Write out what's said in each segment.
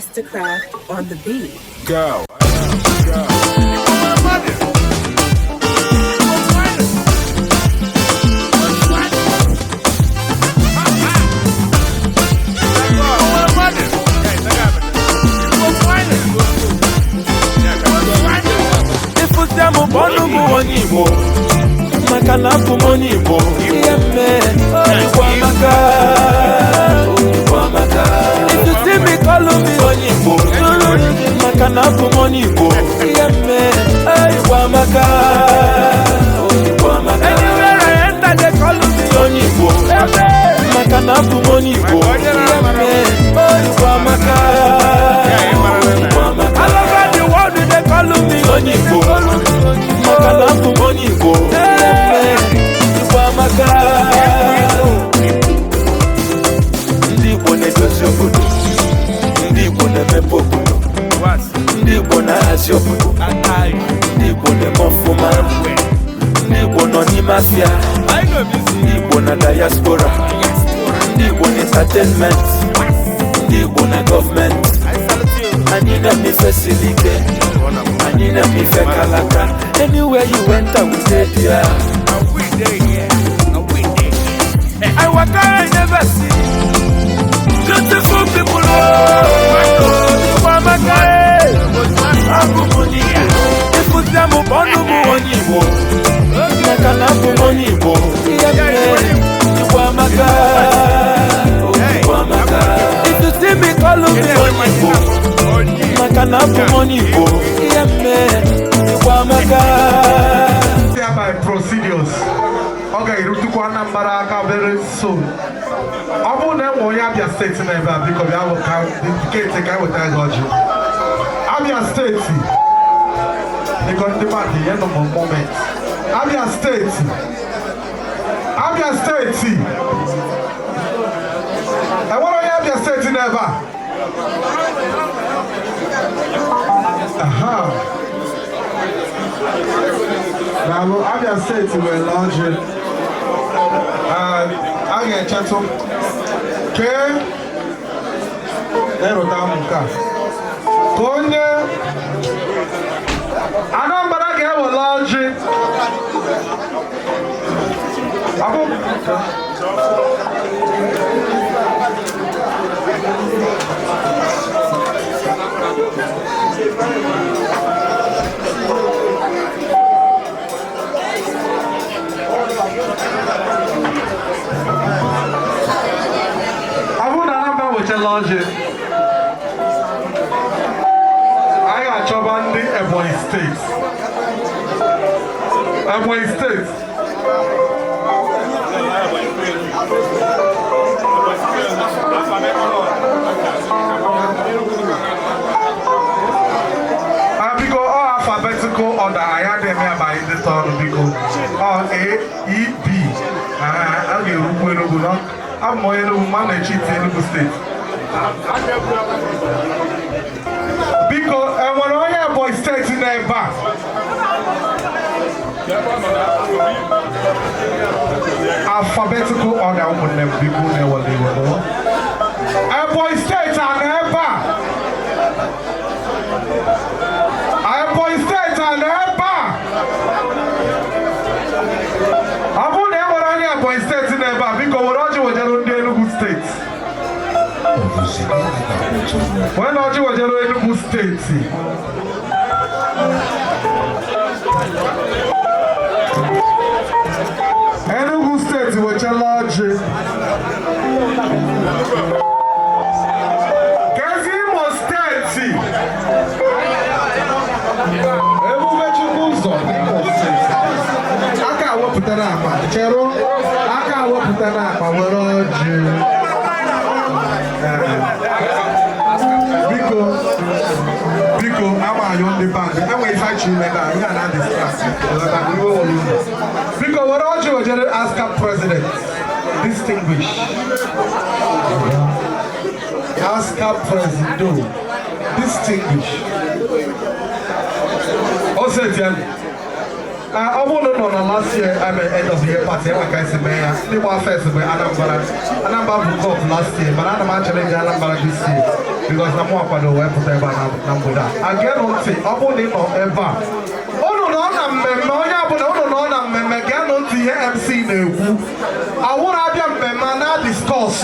Mastercraft on the beat. Go. Ịfụta m bụ ọnụ bụ onye Igbo, maka na abụ m onye Igbo. Ihe mee, Igbo amaka, Igbo amaka. Ịtụsi m ịkọlụ m onye Igbo, maka na abụ m onye Igbo. Ihe mee, Igbo amaka, Igbo amaka. Anywhere I enter, they call me onye Igbo, maka na abụ m onye Igbo. Ihe mee, Igbo amaka, Igbo amaka. All over the world they call me onye Igbo, maka na abụ m onye Igbo. Igbo amaka. Ndị Igbo na-edozi obodo, ndị Igbo na-emepe obodo, ndị Igbo na-ahazi obodo, ndị Igbo na-eme ọfụma, ndị Igbo nọ n'ime afịa, ndị Igbo na diaspora, ndị Igbo na entertainment, ndị Igbo na gọọmenti. Anyị na-eme ife siri ike, anyị na-eme ife kalaka. Anywhere you enter, we dey there. I waka, I never see beautiful people. Oh, Igbo amaka, eh. Abụ m onye Igbo. Ịfụta m bụ ọnụ bụ onye Igbo, maka na abụ m onye Igbo. Ihe mere, Igbo amaka, Igbo amaka. If you see me, call me onye Igbo, maka na abụ m onye Igbo. Ihe mere, Igbo amaka. There by procedures, ọ ga-erutukwa Anambra aka very soon. Ọ bụrụ na enwe onye Abia Steeti na ebe a, biko bịa ka indicate ka eweta gị ọjị. Abia Steeti, biko, ndị mmadụ, ihe nọ m moment. Abia Steeti, Abia Steeti, enwere onye Abia Steeti n'ebe a? Aha. Daalụ, Abia Steeti nwere ọjị. A ga-echetụ kee erụta m nke a ka onye Anambra ga-ewere ọjị. Ọ bụrụ na Anambra wechala ọjị, anyị ga-achọba ndị Ebonyi Steeti. Ebonyi Steeti. Ah, biko, ọ alphabetical order, anyị adịghị eme ya by ndị tọọnụ. Biko, ọ A E B. Ah, a ga-erukwu Enugu nọ. Abụ m onye Enugu, ma na-echi iti Enugu Steeti. Biko, enwere onye Ebonyi Steeti n'ebe a? Alphabetical order, ụmụnne m, biko, na-ewele iwe. Ebonyi Steeti a nọ ebe a? Ebonyi Steeti a nọ ebe a? Ọ bụrụ na e nwere onye Ebonyi Steeti n'ebe a, biko were ọjị wejere ndị Enugu Steeti. Were na ọjị wejere Enugu Steeti. Enugu Steeti wechala ọjị. Kezi Imo Steeti? Ebube Chukwu ụzọ n'Imo Steeti. Aka wepụtara akpa, cherụ, aka wepụtara akpa, were ọjị. Ee. Biko, biko, ama ayọ ndị band enwe ife achị ime na ihe a na distract. Iwe were unu. Biko, were ọjị wejere ASCAP president, distinguish ASCAP president, distinguish o setian. Ọ bụrụ na nọ na last year ame end of the year party, enwe ka esi mee ya. Ndị gba first bụ Anambra. Anambra bụ cup last year, mana ana m challenge Anambra this year. Because na mụ akwado wee pụta ebe a na mgbede a. Agenụ ntị, ọ bụrụ na ị nọ ebe a, unu nọ na mmemme, onye ọbụla unu nọ na mmemme, geenụ ntị ihe MC na-ekwu. Awụrụ abịa mmemme a na-adiscuss.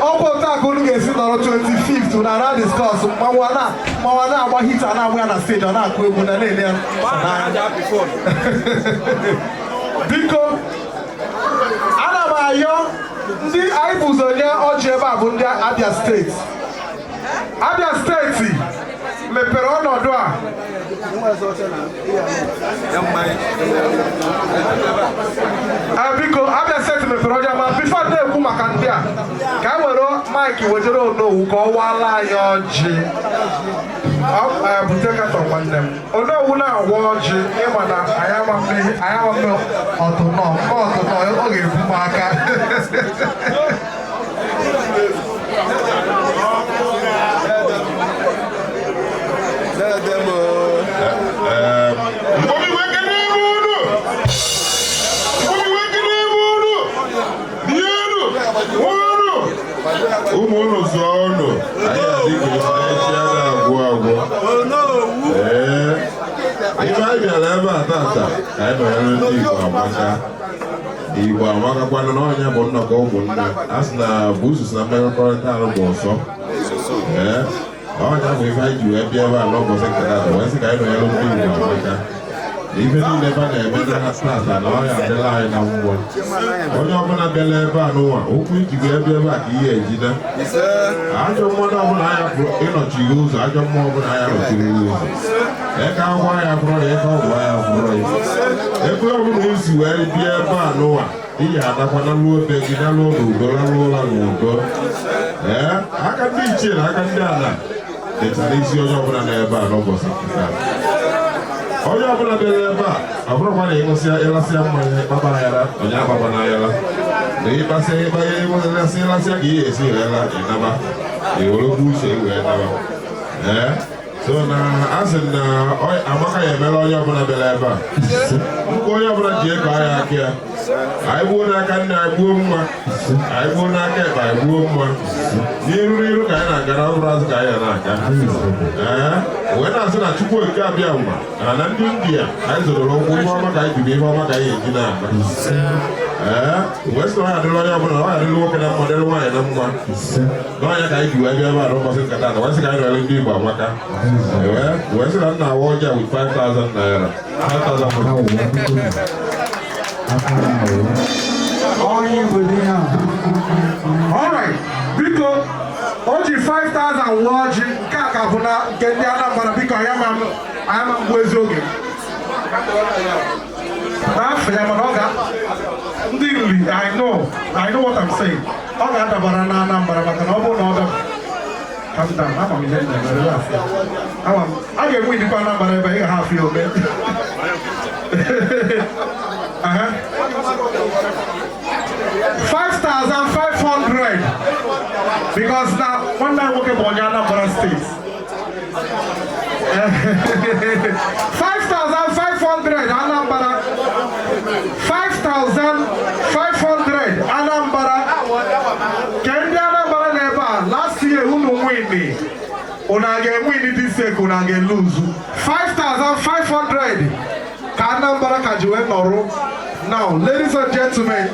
Ọkwa otu a ka unu ga-esi nọrọ 25th na na discuss mmanwụ a na mmanwụ a na-agba hit, a na-agba ya na stage, ọ na-akụ egwu na na-ele ya n'anya. Biko, ana m ayọ ndị anyị bụ ụzọ nye ọjị ebe a bụ ndị Abia Steeti. Abia Steeti mepere ọnọdụ a. Biko, Abia Steeti mepere ọjị, ma before na-ekwu maka ndị a, ka e were mic wejere Onowu ka ọ waala anyị ọjị. Bute carton, nwanne m. Onowu na-awa ọjị, ịma na anyị ama mme, anyị ama mme ọtụnọ mma ọtụnọ, ọ ga-ebu m aka. Ụmụ unu zụọ unu, anyị adịghị echi a na-agwụ agwụ. Ee, ife anyị bịara ebe a tata ka anyị nọnyere ndị Igbo amaka. Igbo amakakwanụ na ọnya bụ nnọkọ ụmụnne. A sị na busu si na mmekọrịta arụ bụ ọsọ. Ee, ọnya bụ ife anyị ji wee bịa ebe a n'ụbọchị nke tata, wee sị ka anyị nọnyere ndị Igbo amaka. Ife niile ebe a na-eme na tata na ọya adịla anyị na mmụọ. Onye ọbụla bịara ebe a n'ụwa, ụkwụ iji wee bịa ebe a ka ihe ejide. Ajọ mmadụ ọbụla anya pụrụ ịnọchiri ụzọ, ajọ mmụọ ọbụla anya nọchiri ụzọ. Eke akwụkwọ anya pụrụ ya, eke ọgwụ anya pụrụ ya. Ebe ọbụla isi wee bịa ebe a n'ụwa, iyi anakwa na luo be gị, na luo n'udo, na luo ụla n'udo. Ee, aka ndị ichie na aka ndị ala dịchara isi onye ọbụla n'ebe a n'ụbọchị nke taa. Onye ọbụla bịara ebe a, ọ bụrụkwa na ịṅụsịa, ịlasịa mmanya, ịkpaba ayara, onye agbaba n'ayara na ịkpasịa ịkpa, ịlasị ịlasịa ka ihe esi wee la ịnaba, iwerekwa uche wee naba. Ee, so na a sị na amaka ya emela onye ọbụla bịara ebe a nkwa. Onye ọbụla ji eko anya aka ya, anyị gbuo n'aka nne, anyị gbuo mma, anyị gbuo n'aka ekpe, anyị gbuo mma n'iru n'iru ka anyị na-aga na ọbụrụ azụ ka anyị na-aga. Ee, wee na-asị na Chukwu Okike abịa nwa na ndị India anyị zụrụ ụkwụ, ihe ọma ka anyị jibu, ihe ọma ka anyị eji na-aga. Ee, wee sị na ọ ya adịla onye ọbụla, ọ ya adịla nwoke na mma, dịrị nwaanyị na mma. N'ọnya ka anyị ji wee bịa ebe a n'ụbọchị nke taa, wee sị ka anyị nọrọ ndị Igbo amaka. Wee sị na nna awa ọjọọ with 5,000 naira, 5,000. Onye Igbo dị ya. Alright, biko, o ji 5,000 wụọ ọjị nke a ka bụ na nke ndị Anambra. Biko, anyị ama mgbu ezi oge n'afọ ya, mana ọ ga ndị nri. I know what I'm saying. Ọ ga-adabara na Anambra, maka na ọ bụrụ na ọ daba. Calm down, ama m ihe m na-eme, relax ya. Ama m a ga-enwe idikwa Anambra ebe ị ga ha afụ ya ome. Aha. 5,500, because na nwanne anyị nwoke bụ onye Anambra Steeti. 5,500 Anambra, 5,500 Anambra. Ke ndị Anambra na ebe a, last year unu win, unu a ga-ewin this year ka unu a ga-elose? 5,500 ka Anambra ka ji wee nọrụ. Now, ladies and gentlemen,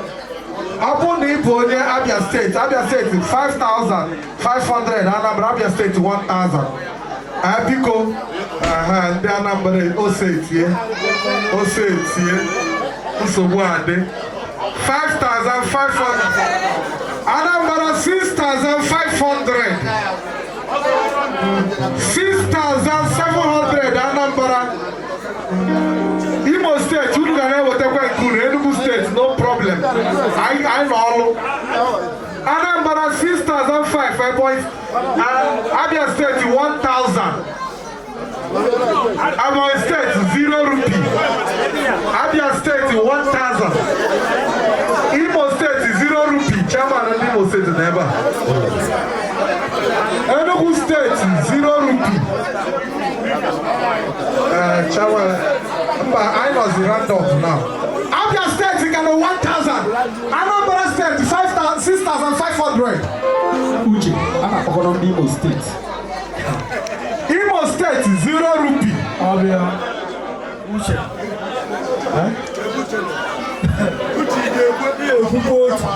ọ bụrụ na ị bụ onye Abia Steeti, Abia Steeti 5,500, Anambra, Abia Steeti 1,000. Biko, aha, ndị Anambra ose etie, ose etie, nsogbu adị. 5,500 Anambra, 6,500, 6,700 Anambra. Imo Steeti, unu ga na-ewetakwa nke unu. Enugu Steeti, no problem, anyị nọ ọlụ. Anambra 6,500, Ebonyi, Abia Steeti 1,000, Ebonyi Steeti 0 rupee, Abia Steeti 1,000, Imo Steeti 0 rupee. Chairman ndị Imo Steeti na ebe a. Enugu Steeti 0 rupee. Chairman, mba, anyị nọzi round up now. Abia Steeti ka nọ 1,000, Anambra Steeti 6,500. Uche, a na-akpọkọrọ ndị Imo Steeti. Imo Steeti, 0 rupee. Ọbịa. Uche. Ekwukwa otu.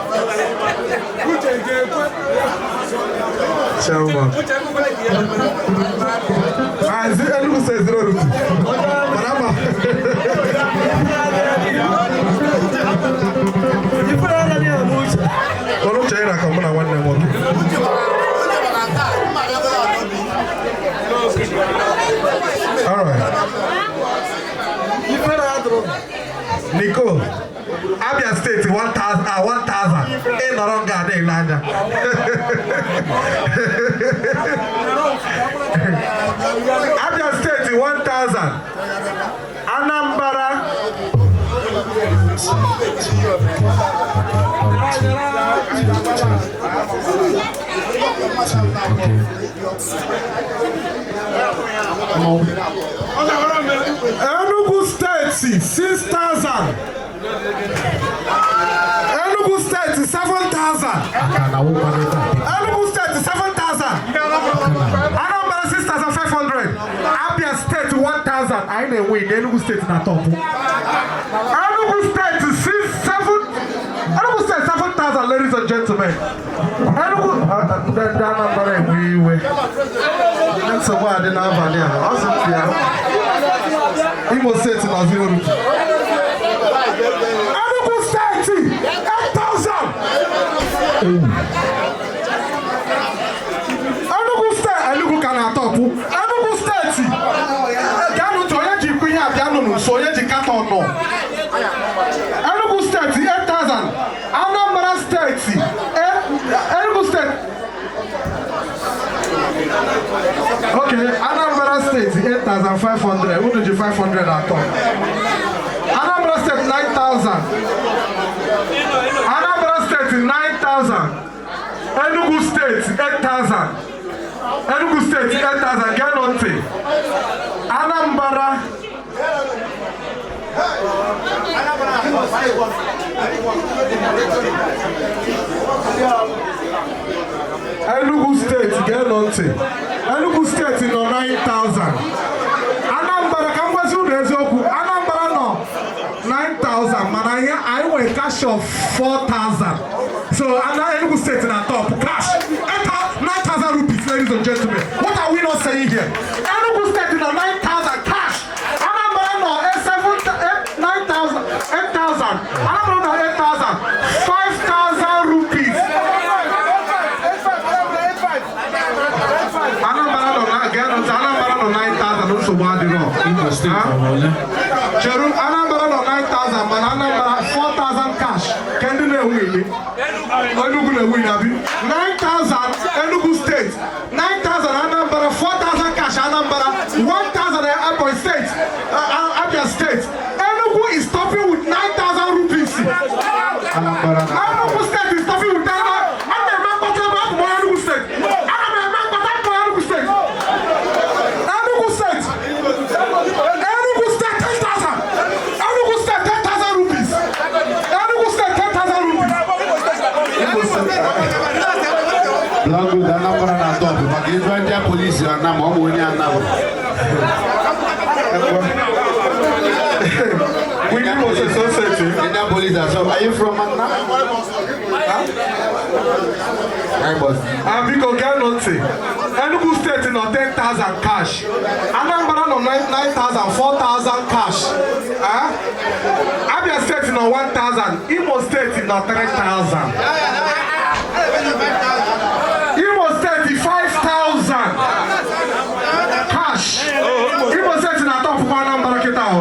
Chairman. Ah, Enugu State, 0 rupee. Mana ama. Ọrụ uche anyị na-akọ mụ na nwanne m nwoke. All right. Nicole, Abia State 1,000, ah, 1,000. Ị nọrọ nga na-ele anya. Abia State 1,000. Anambra Enugu State 6,000. Enugu State 7,000. Aka na wụkwa n'ebe a. Enugu State 7,000. Anambra 6,500. Abia State 1,000. Anyị na-enwe in Enugu State na top. Enugu State 6 7 Enugu State 7,000, ladies and gentlemen. Enugu ndị Anambra enwe iwe. Nsogbu adị n'abalị a. Ọ sị m bịa. Imo State na 0 rupee. Enugu State 8,000. Enugu Steeti, Enugu ka na-atọpụ. Enugu Steeti, bịanụ ntị, onye ji ikwu ihe a bịanụ nso, onye ji carton nọ. Enugu Steeti 8,000. Anambra Steeti, Enugu Steeti. Okay, Anambra Steeti 8,500. Unu ji 500 atọ. Anambra Steeti 9,000. Anambra Steeti 9,000. Enugu Steeti 8,000. Enugu Steeti 8,000. Geenụ ntị. Anambra Enugu Steeti, geenụ ntị. Enugu Steeti nọ 9,000. Anambra, ka m gwazi unu eziokwu, Anambra nọ 9,000, mana ihe anyị nwere cash of 4,000. So Ana Enugu State na top cash 9,000 rupees, ladies and gentlemen. What are we not saying here? Enugu State nọ 9,000 cash. Anambra nọ 8 7 8 9,000 8,000. Anambra nọ 8,000 5,000 rupees. Anambra nọ na geenụ ntị, Anambra nọ 9,000, nsogbu adịrọ. Imo Steeti ọ bụ ole? Cheru, Anambra nọ 9,000, mana Anambra 4,000 cash. Ka ndị na-ewu ile. Enugu na-ewu ile abi. 9,000 Enugu State, 9,000 Anambra, 4,000 cash Anambra, 1,000 Ebonyi State, Abia State. Enugu is topping with 9,000 rupees. Anambra na Enugu State is topping with 9,000. Ana m eme mkpọtụ ebe abụ m onye Enugu State. Ana m eme mkpọtụ abụ m onye Enugu State. Enugu State. Enugu State 10,000. Enugu State 10,000 rupees. Enugu State 10,000 rupees. Blackwood, Anambra na top maka ife ndị polisi ana ma ọ bụ onye Anambra. We need Imo State. Ndị polisi asọ, "Are you from Anam?" Hi, boss. Ah, biko geenụ ntị. Enugu Steeti nọ 10,000 cash. Anambra nọ 9,000, 4,000 cash. Ah? Abia Steeti nọ 1,000. Imo Steeti nọ 3,000. Imo Steeti 5,000 cash. Imo Steeti na-atọ ọpụpụ Anambra kịta o.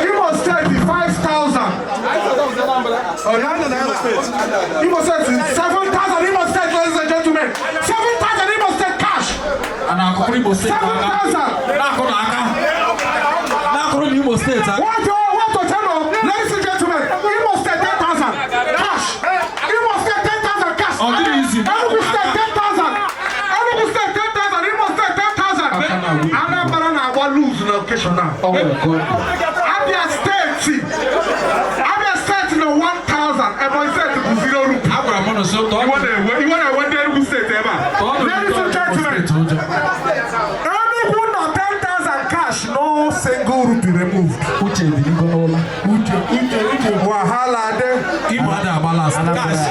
Imo Steeti 5,000. Oh, no. Imo State 7,000. Imo State, ladies and gentlemen. 7,000 Imo State cash. A na-akụkụrụ Imo Steeti aka. 7,000. Na-akụrụ aka. Na-akụrụ na Imo Steeti aka. What to, what to tell you, ladies and gentlemen, Imo State 10,000 cash. Imo State 10,000 cash. Ọ dịrị izi. Enugu State 10,000. Enugu State 10,000. Imo State 10,000. Anambra na-agba lose na occasion now. Ọ nwere ka ọ dị. Abia State. Abia State nọ 1,000. Ebonyi State bụ 0 rupees. Wahala dey. Imo ada agba last. Cash,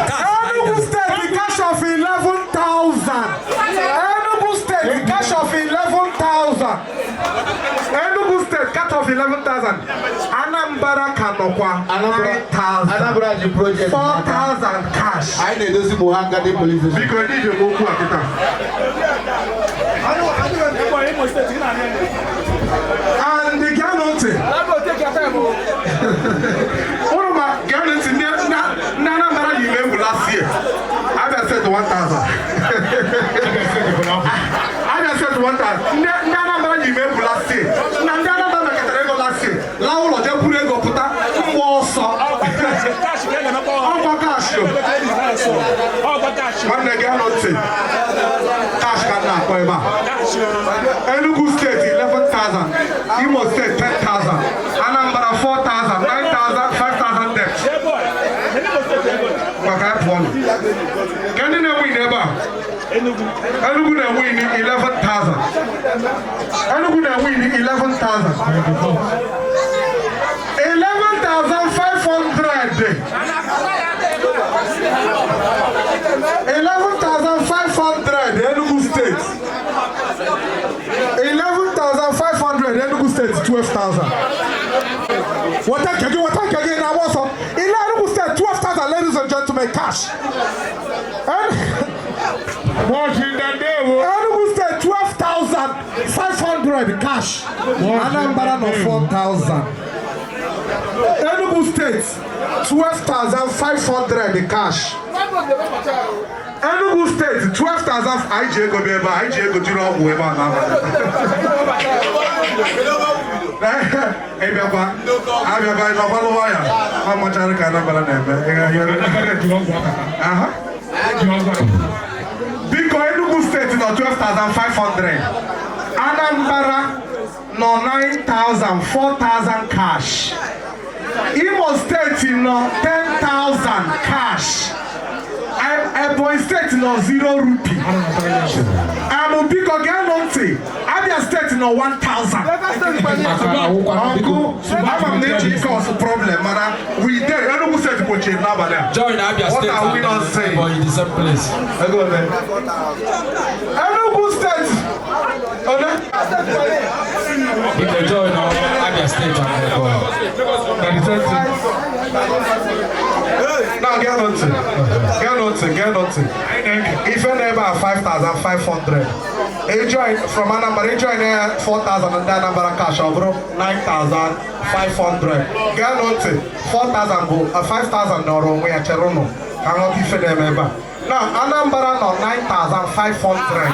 cash. Enugu State cash of 11,000. Enugu State cash of 11,000. Enugu State cash of 11,000. Anambra ka nọkwa 9,000. Anambra ji project. 4,000 cash. Anyị na-edozi Muhangadi police station. Biko ndị ije m okwu a kịta. And geenụ ntị. Ụnụ ma geenụ ntị, ndị Anambra yi ime egwu last year. Abia State 1,000. Abia State 1,000. Ndị Anambra yi ime egwu last year. Na ndị Anambra mekọtara ego last year. Laa ụlọ jee kwuru ego pụta mgba ọsọ. Ọkwa cash o. Nwanne, geenụ ntị. Cash ka m na-akpọ ebe a. Enugu State 11,000, Imo State 10,000, Anambra 4,000, 9,000, 5,000 debt. Maka anyị pụọ nụ. Ka ndị na-enwe ebe a? Enugu na-enwe 11,000. Enugu na-enwe 11,000. 11,500. 11,500 Enugu State. 11,500 Enugu State, 12,000. Wata nke gị, wata nke gị na-agba ọsọ. Ile Enugu State 12,000, ladies and gentlemen, cash. Enugu State 12,500 cash. Anambra nọ 4,000. Enugu State 12,500 cash. Enugu State 12,000. Anyị ji ego bịa ebe a, anyị ji ego jiri ọgwụ ebe a n'abalị. Ịbịakwa, abịakwa, ịnọkwalụ nwayọ. Ọ machara ka Anambra na-eme. Aha. Biko, Enugu State nọ 12,500. Anambra nọ 9,000, 4,000 cash. Imo State nọ 10,000 cash. Ebonyi State nọ 0 rupee. Amụ, biko geenụ ntị. Abia State nọ 1,000. Uncle, ama m na eji cause problem, mana we dey. Enugu State kpochiri n'abalị a. Join Abia What State are we and not saying? Ebonyi the same place. Ego ole? Enugu State ole? Biko join Abia State and Ebonyi. Now geenụ ntị, geenụ ntị, geenụ ntị. Ife na ebe a, 5,500. E join from Anambra, e join ya 4,000 ndị Anambra cash, ọ bụrụ 9,500. Geenụ ntị, 4,000 bụ 5,000 nọrọ onwe ya. Chere ụnụ ka nghọta ife na-eme ebe a. Now Anambra nọ 9,500.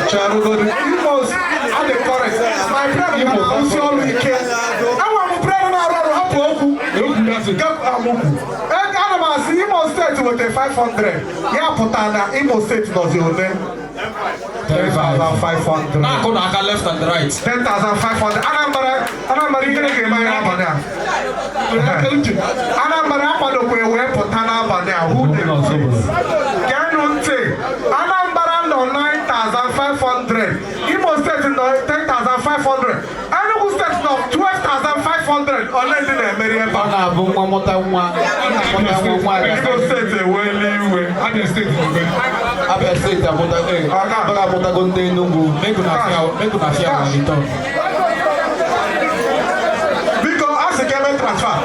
Cherugodi. Imo adị correct. My friend na-arụsi ọrụ ike. Enwere m friend na-arụ ọrụ, hapụ okwu. Ana m asị Imo State weta 500 ya pụta na Imo State nọzi ole? 10,500. Na-akụ na aka left and right. 10,500. Anambra, Anambra, ihe ga-eme anyị n'abalị a. Anambra akwadokwa wee pụta n'abalị a. Who dey geenụ ntị, Anambra nọ 9,500, Imo State nọ 10,500, Enugu State nọ 12,500. Ole ndị na-emeri ebe Ọ a? na-abụ nwa mụta nwa, ọ na-amụta nwa nwa. Imo State eweli iwe. Abia State amụtago, Anambra amụtago ndị Enugu. Make una fear, make una fear our return. Biko, a sị ka eme transfer.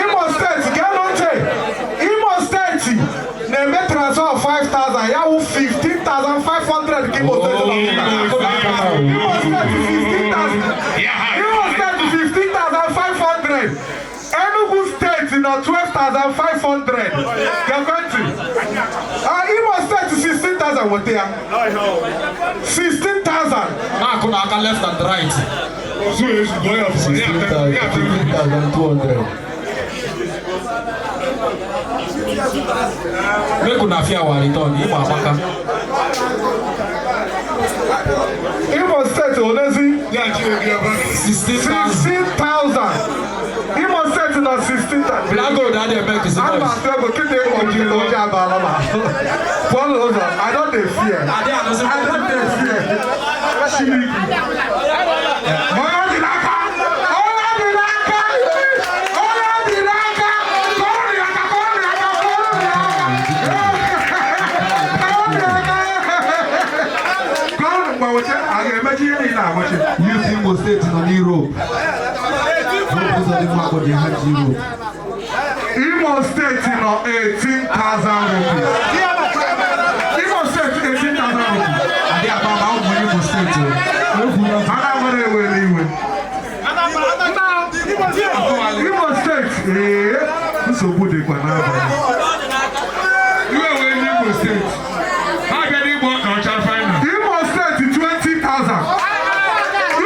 Imo State, geenụ ntị, Imo State na-eme transfer of 5,000, ya wụ 15,500 ka Imo State nọ kịta. Imo State 15,000, Imo State 15,500. Enugu State nọ 12,500. Gekwe ntị. Ah, Imo State 16,000, weta ya 16,000. Na-akụ na aka left and right. 15,200. Make una fear our return. Imo amaka. Imo State olezi? 16,000. 16,000. Imo State nọ 16,000. Black gold adịghị eme kisi Ana m noise. atụ egwu kịta ịkpọchi ụjọ abaala m ahụ. Pụọ n'ụzọ, I don dey fear. Adị anụzi. I don dey fear. Chineke. Onye ọ dị n'aka. Steeti nọ n'Europe. Hope Uzodimma kpọrọ ha ji Europe. Imo Steeti nọ 18,000 rupees. Imo Steeti 18,000 rupees. Adị aba ma ụmụ Imo Steeti o. Anambra ewere iwe. Imo Steeti, ee, nsogbu dịkwa n'abalị. Iwe wee ndị Imo Steeti. Ha bịa n'Igbo ka ọcha final. Imo Steeti 20,000.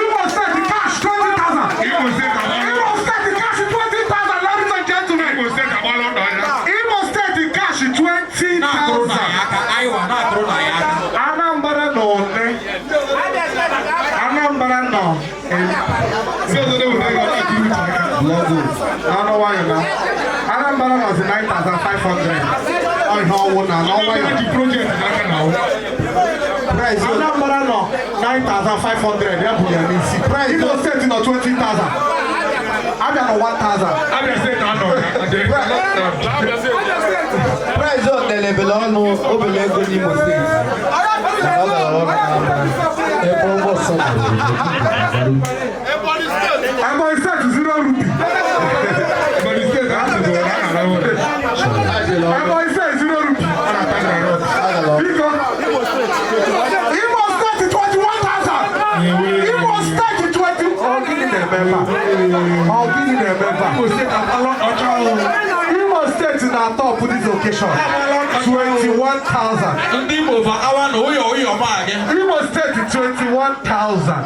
Imo Steeti cash 20,000. Imo Steeti agbala. Imo Steeti cash 20,000, ladies and gentlemen. Imo Steeti agbala ọdọ ya. Imo Steeti cash Na-akụrụ na 20,000. ya aka, Aiwa na-akụrụ na ya aka. Anambra nọ one. Anambra nọ. Ndị ọzọ na-eweta ego na-atụ uche aka. Anụ nwayọ na. Anambra nọzi 9,500. Ọ ihe ọwụ na n'ọnwa ya. Anambra ji project n'aka na awụ. Price Anambra nọ 9,500, ya bụ ya n'isi. Imo Steeti nọ 20,000. Abia nọ 1,000. Abia Steeti anọ ya. Price otelebele ọnụ obele ego n'Imo Steeti. Mana ọ gara ọnụ n'Anambra. Ebe ọgbọ Ebonyi Steeti 0 rupee. Ebonyi Steeti asịrị na ha na-arụ ụlọ. Ebonyi Steeti 0 rupee. Biko. Imo Steeti 21,000. Imo Steeti 20. Ọ gịnị na-eme ebe a? Ọ gịnị na-eme ebe a? Imo Steeti agbala ọcha ọhụrụ. Imo Steeti na top this occasion. 21,000. Ndị Igbo va awa na ụyọ ụyọ ma gị. Imo Steeti 21,000.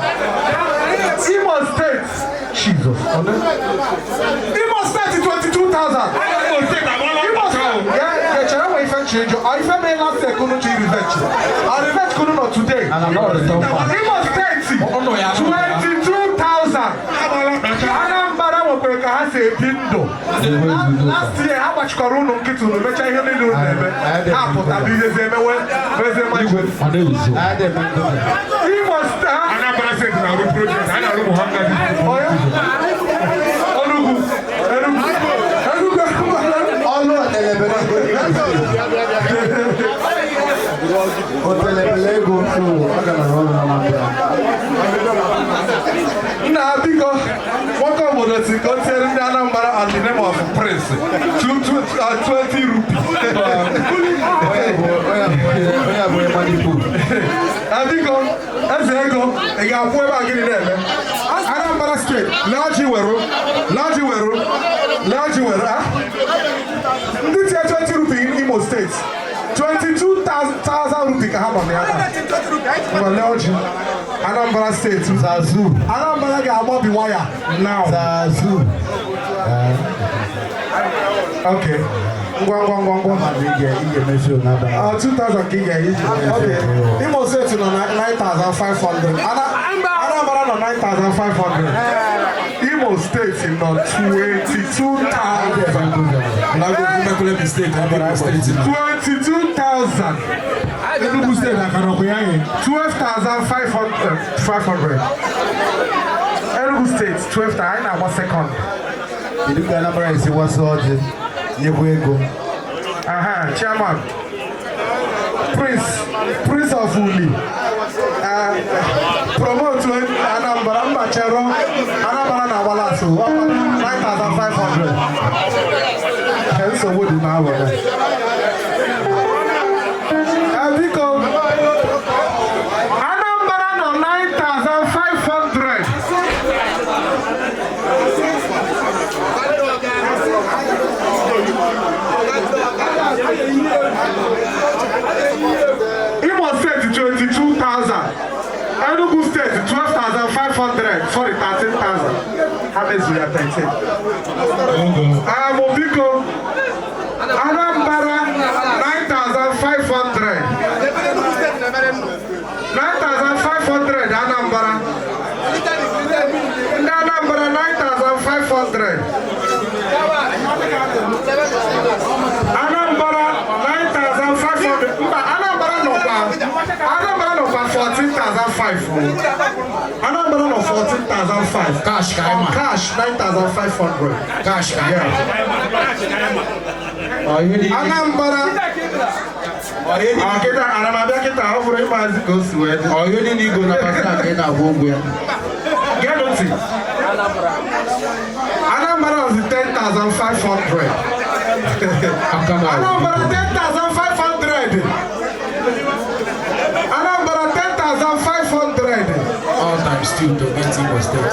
Imo Steeti, Jesus. Imo Steeti 22,000. Imo Steeti agbala Imo ọcha Steeti. ọhụrụ. Yeah, chere nwe ife nche njọ. Ọ ife mee last year kunu chi revenge. Ọ revenge kunu nọ today. And I'm not return back. Imo Steeti Ọnụ ya. 22,000. Agbala ọcha. Anambra nwekwara ka ha si ebi ndụ. Last year ha gbachikọrọ unu nkịtị, unu mechaa ihe niile unu na-eme. Ha pụta bụ ihezi emewe mezie maji. Ọ na-ezo. Anyị dị eme ndozi. Imo Steeti. Anambra Steeti na-arụ project. A na-arụ Muhammad. Oya. Enugu. Enugu. Enugu. Ọlụ otelebele ego n'Imo Steeti. Otelebele ego, so ọ gara ọnụ n'Anambra. Nna, biko, nwoke obodo si ka o tinyere ndị Anambra on the name of Prince two, two, 20 rupees. Onye abụ onye Manipur. Ah, biko, eze ego, ị ga-akwụ ebe a, gịnị na-eme? Anambra Steeti, lọji weru, lọji weru, lọji weru, ah? Ndị tie 20 rupee in Imo Steeti, 22,000 rupee ka ha nọ na ya taa. Ngwa, lee ọjị. Anambra Steeti. Zazu. Anambra ga-agbabi waya now. Zazu. Okay. Ngwa, ngwa, ngwa, ngwa. Mmadụ ị ga-emechi n'abalị. 2,000 ka ị ga-eyi. Okay. Imo Steeti nọ na 9,500. Anambra nọ 9,500. Imo Steeti nọ 22,000. Mekwele steeti, Abia Steeti na. 22,000. Enugu Steeti aka nọkwa ya yẹ. 12,500. 500. Enugu Steeti 12,000. Anyị na-agba second. Kedu ka Anambra esi wasa ọjị nyekwa ego? Aha, chairman. Prince, Prince of Uli. Promote Anambra, mba chero. Anambra na agbala asụ. 9,500. Nsogbu dị n'abalị. Biko, Anambra nọ 9,500. Imo State 22,000. Enugu State 12,500. Sorry, 13,000. Ha mezuru ya 13. Biko, Anambra 9,500. 9,500 Anambra. Ndị Anambra 9,500. Anambra 9,500. Mba, Anambra nọkwa 14,500 o. Anambra nọ 14,500. Cash ka anyị On ma. cash 9,500. Cash ka anyị ma. Ọ ihe niile. Anambra. Ah, kịta ana m abịa kịta, ọ bụrụ ịmazi ka o si wee dị. Ọ ihe niile igo na pasta ka ị na-akwụ ụgwọ ya. Geenụ. 20. Anambra was 10,500. Anambra 10,500. Anambra 10,500. All times two to get Imo State.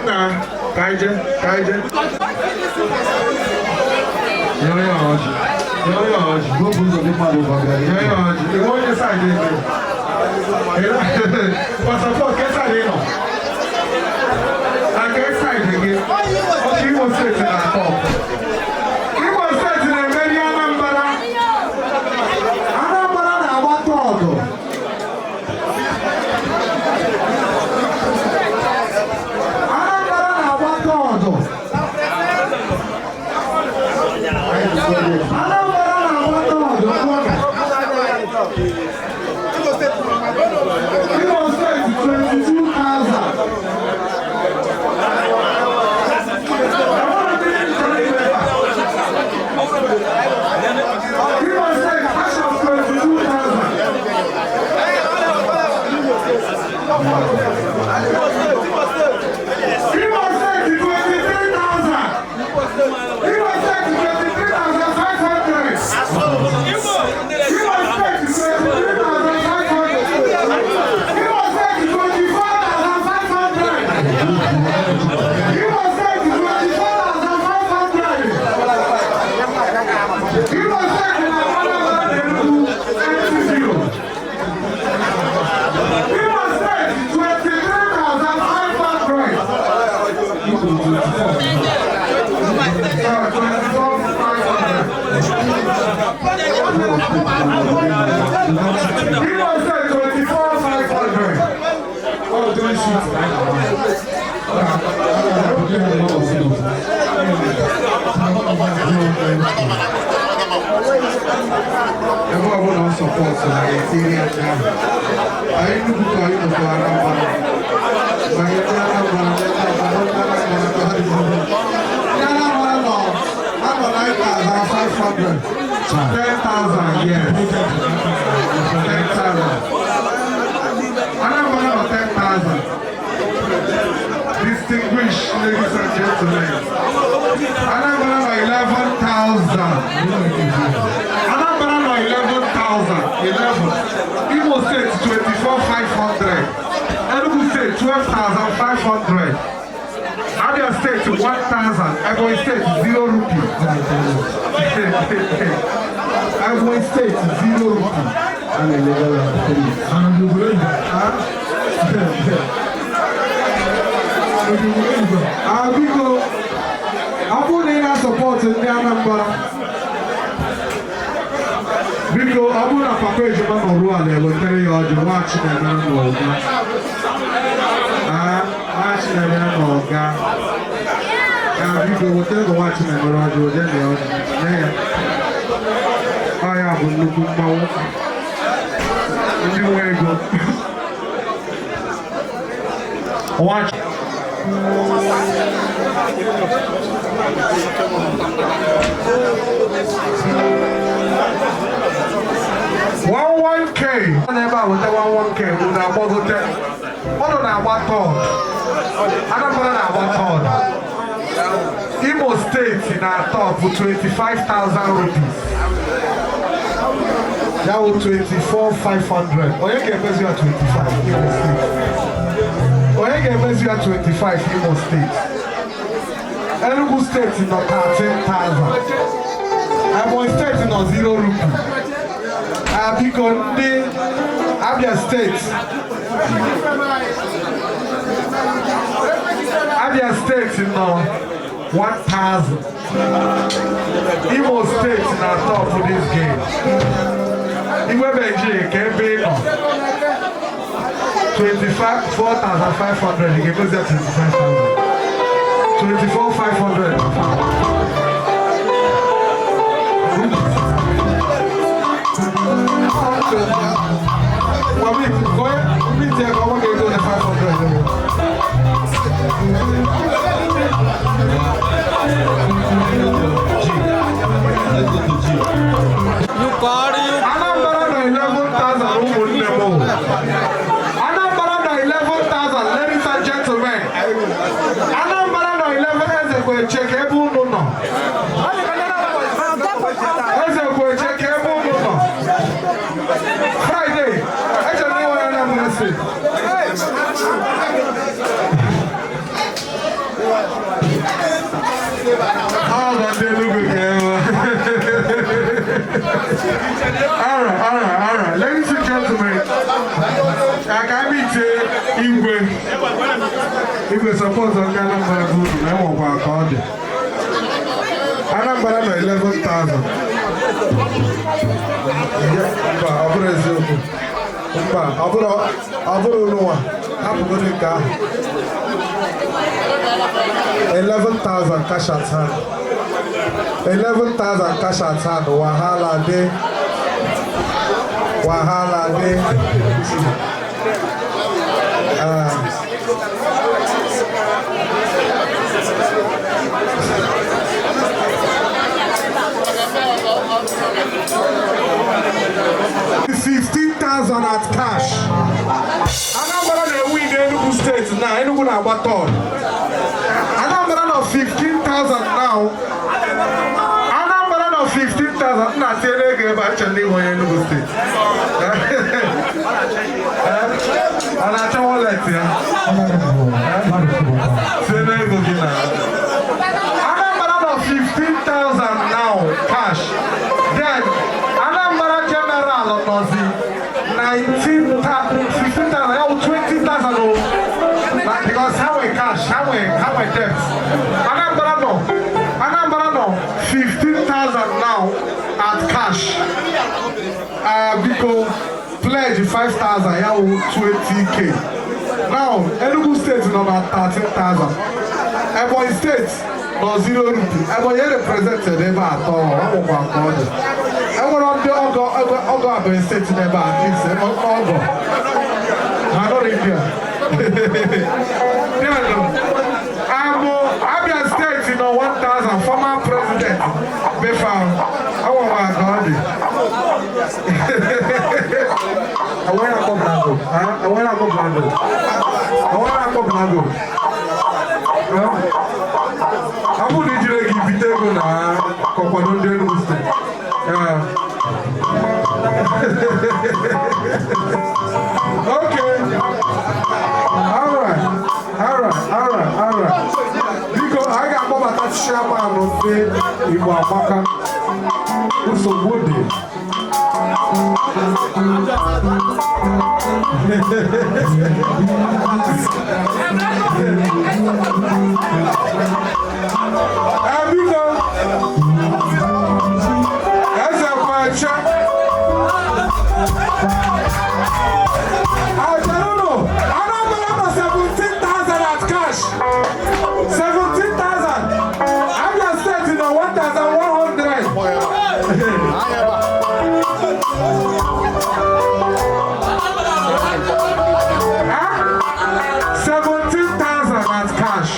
Nna, ka anyị jee, ka anyị jee. Nye ya ọjị. Nye ya ọjị. Hope ụzọ dị mmadụ gbagara. Nye ya ọjị. Ị nwe onye side ebe? Passport, ke side ị nọ? Na ke side gị? Okay, Imo State na-atọ. Imo State na-emeri Anambra. Anambra na-agba third. Anambra na-agba third. Anambra na-agba third. Imo State 22,000. Imo State cash of 22,000. Imo State 23,000. Imo State 23,500. Imo State 23,500. Imo State 24,500. Imo State 24,500. Imo State na Anambra na-eru 80. Imo State 23,500. Sorry, 24,500. Imo State 24,500. All three seats. Ebe ọbụla ọ support na etiri ya ndị ahụ. Anyị nnukwu ka anyị nọkwa Anambra. Ma anyị ndị Anambra, ndị Anambra, ndị Anambra ka ha dị mma. Ndị Anambra nọ, ha nọ 9,500. 10,000, yes. 10,000. Anambra nọ 10,000. Distinguished ladies and gentlemen. Anambra nọ 11,000. Anambra nọ 11,000. 11. Imo State 24,500. Enugu State 12,500. Abia State 1,000. Ebonyi State 0 rupee. Ebonyi State 0 rupee. Huh? Ah, biko, ọ bụrụ na ị na-support ndị Anambra, biko, ọ bụrụ na papa ejima nọruo ala ewetara ya ọjị, nwa Chinemere na ọga. Ah, nwa Chinemere na ọga. Ah, biko, wetara nwa Chinemere ọjị, oje na ya ọjị, nye ya. Ọ ya bụ nnukwu mmanwụ. Ndị nwe ego. Nwa 11K. Ọ na-ebe a weta 11K, unu agbagote. Ụnụ na-agba third. Anambra na-agba third. Imo State na-atọ bụ 25,000 rupees. Ya wụ 24,500. Onye ga-emezi ya 25 Imo State? Onye ga-emezi ya 25 Imo State? Enugu State nọ 13,000. Ebonyi State nọ 0 rupee. Ah, biko, ndị Abia State. Abia State nọ 1,000. Imo State na top this game. Igwe Benji, ka ebe ị nọ 24,500, ị ga-emezi ya 25,000. 24,500. Well, we go we take our go to 500. You call you. Anambra na 11,000 ụmụnne m. Ọgọ ndị Enugu ka enwe. All right, all right, all right. Ladies and gentlemen, ka anyị meet Igwe. Igwe, support ndị Anambra bụ unu na enwekwa ka ọ dị. Anambra nọ 11,000. Mba, ọ bụrụ eziokwu. Mba, ọ bụrụ unu nwa, hapụgodị nke ahụ. 11,000 cash at hand. 11,000 cash at hand. Wahala dey. Wahala dey. 15,000 at cash. Anambra na-win Enugu State now. Enugu na-agba third. Anambra nọ 15,000 now. Anambra nọ 15,000. Nna, tinyere ego ebe a, chere ihu onye Enugu State. Ọ na-achọ wallet ya. Tinyere ego gị na. Anambra nọ 15,000 now cash. Then Anambra General nọzi 19, 15,000, ya wụ 20,000 o. Because ha nwe cash, ha nwe debt. Anambra nọ 15,000 now at cash. Biko pledge 5,000, ya wụ 20K. Now Enugu State nọ na 13,000. Ebonyi State nọ 0 rupee. Ebonyi represented ebe atọ, ọ nwekwa ka ọ dị. Enwere ndị ọgọ Ebonyi State n'ebe a, at least ọgọ. Ha nọrọ India. Then, Abia State nọ 1,000, former president Befa, ọnwụnwa ka ọ dị. Enweghị akpọ Blanco. Enweghị akpọ Blanco. Enweghị akpọ Blanco. Ọ bụrụ na ijiri ego ibite ego na kọkwado ndị Enugu State. Okay. All right. All right. All right. All right. Biko, anyị ga-akpọbata chairman ndị Igbo Amaka. Nsogbu dị. Ee, biko, eze kweche. Ajarunu, Anambra nọ 17,000 at cash. 17,000. Abia State nọ 1,100. Huh? 17,000 at cash.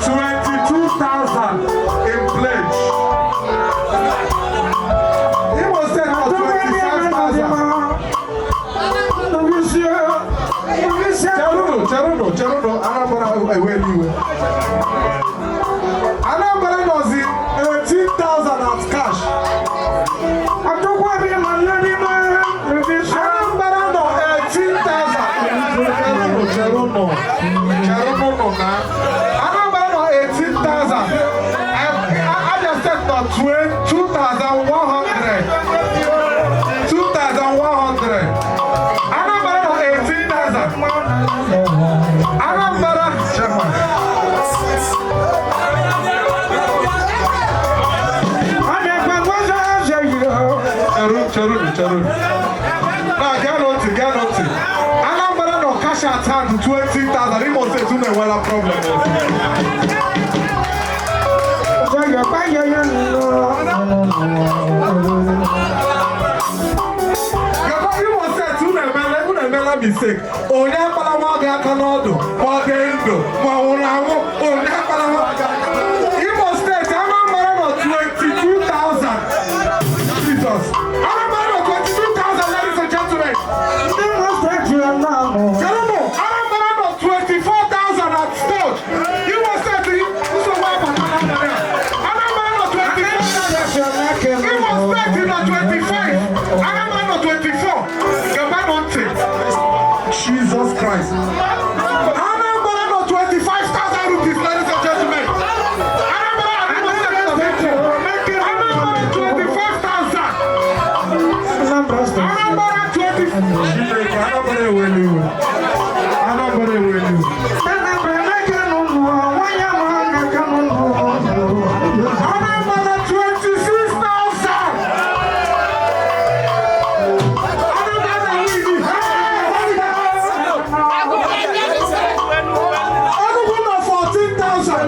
22,000 in pledge. Imo State nọ 25,000. Cherunu, cherunu, cherunu, Anambra eweli iwe. Anambra nọzi 18,000 at cash. Anambra nọ 18,000. Cherunu, cherunu, cherunu nọ na. Anambra nọ 18,000. Abia State nọ 2,100. 2,100. Anambra nọ 18,000. Anambra, chairman. Cheru, cheru, cheru. Na gee ntị, gee ntị. Anambra nọ cash at hand 20,000. Imo State unu enwela problem. Gaba Imo State unu emela mistake. Onye akpala nwa gị aka n'ọdụ, ma ọ dị ndụ, ma ọ nwụrụ anwụ, onye akpala nwa gị aka. Imo State, Anambra nọ 22,000. Jesus. Anambra nọ 22,000, ladies and gentlemen. Cherumo, Anambra nọ 24,000 at stage. Imo State, nsogbu abata n'abalị a. Anambra nọ 24,000. Imo State nọ 25. Anambra nọ 24. Gaba nọ ntị. Jesus Christ. Anambra nọ 25,000 rupees, ladies and gentlemen. Anambra and Imo State nọ 20. Anambra 25,000. Anambra 20. Chineke, Anambra ewelu iwe. Anambra ewelu iwe. Anambra 26,000. Anambra na win. Enugu nọ 14,000.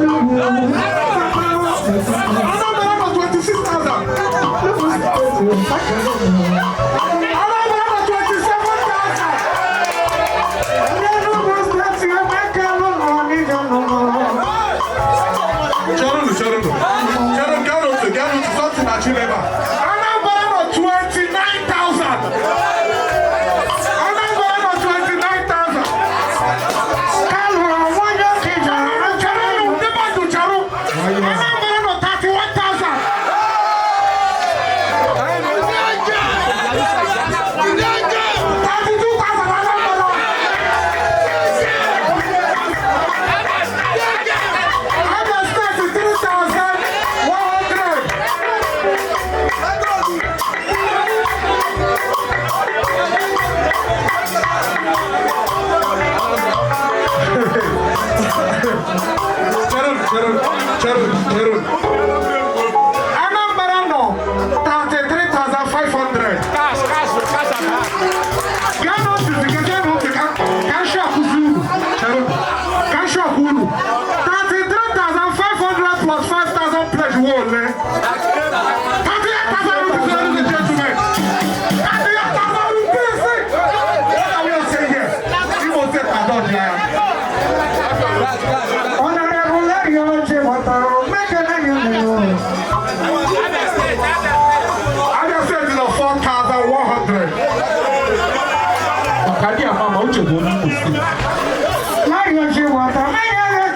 Anambra nọ 26,000. Anambra nọ 27,000. Cherenụ, cherenụ. Cherenụ, geenụ ntị, geenụ ntị, something na Chineba. Anambra nọ 29,000. Anambra nọ 29,000. Cherenụ, ndị mmadụ cherụ. Anambra nọ 31,000. 32,000 Anambra. Abia State 3,100. Cherenụ, cherenụ, cherenụ, cherenụ. Anambra nọ 33,500. Cash, cash, cash and cash. Geenụ ntị, geenụ ntị ka ka nshi akụzi uru. Cherenụ, ka nshi akụ uru. 33,500 plus 5,000 pledge wụ ole? 38,000 rupees, ladies and gentlemen. 38,000 rupees. What are we all saying here? Imo State adọji ya. Abia State nọ 4,100. Maka ndị ama ma uche bụ onye Imo steeti.